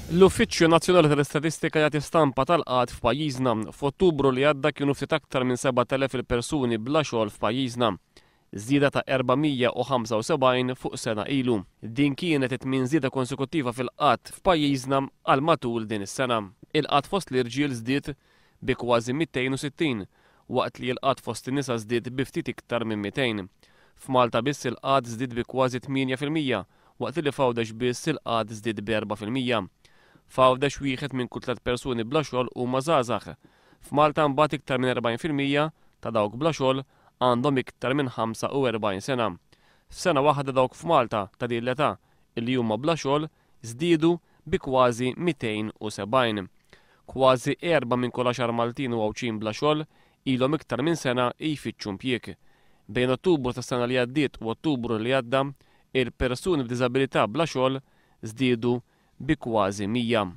L-Uffiċċju Nazzjonali tal-Istatistika jagħti stampa tal-qgħad f'pajjiżna. F'Ottubru li għadda kienu ftit aktar minn 7,000 il-persuni bla xogħol f'pajjiżna. Żieda ta' 475 fuq sena ilu. Din kienet it-tmien żieda konsekuttiva fil-qgħad f'pajjiżna għal matul din is-sena. Il-qgħad fost l-irġiel żdied bi kważi 260 waqt li l-qgħad fost in-nisa żdied bi ftit iktar minn 200. F'Malta biss il-qgħad żdied bi kważi 8% waqt li f'Għawdex biss il-qgħad żdied b'4%. F'Għawdex wieħed minn kull tliet persuni bla xogħol huma żgħażagħ. F'Malta mbagħad iktar minn 40% ta' dawk bla xogħol għandhom iktar minn 45 sena. F'sena waħda dawk f'Malta ta' din l-età illi huma bla xogħol żdiedu bi kważi 270. Kważi erba' minn kull għaxar Maltin u Għawdxin bla xogħol ilhom iktar minn sena jfittxu impjieg. Bejn Ottubru tas-sena li għaddiet u Ottubru li għadda, il-persuni b'diżabilità bla xogħol żdiedu bi kważi 100.